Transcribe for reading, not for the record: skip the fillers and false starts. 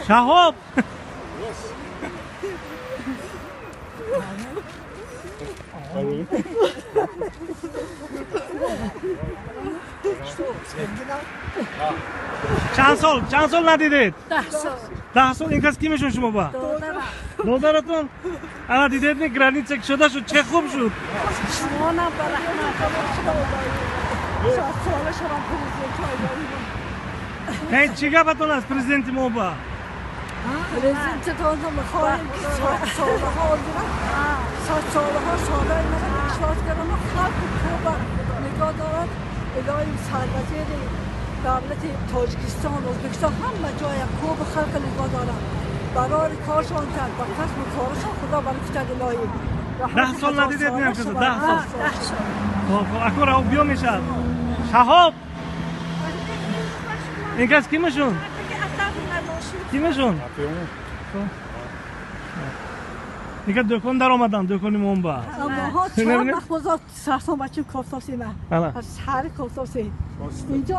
Шаҳоб. Чанд сол надидед? 10 сол. 10 сол. Ин кас ки мешон шумо ба? Додаратон? Ана дидед ми граница кушода шуд, чӣ хуб шуд. Шумонам ба раҳмат. Сола шавам президент. Не, чӣ гапатон аст президенти мо ба? Президентатонро мехоҳем ки солаҳо озирад, солаҳо солаи мана пешвоз кардам, халқи куба нигоҳ дорад. Илоҳи сарвазири давлати Тоҷикистон, Ӯзбекистон, ҳама ҷоя куба халқа нигоҳ дорад. Барори коршон кард, ба касбу корашон Худо баракат илоҳӣ. 10 сол надидед меам каса, 10 сол. Хоб, акун раҳо биё мешавад. Шаҳоб! Ин кас ки мешон? Ки мешон? Ника дӯкон даромадан, дӯкони мон ба. Амоҳо чор вақт бозор сарсон бачим кофтосима. Ҳар кофтоси. Инҷо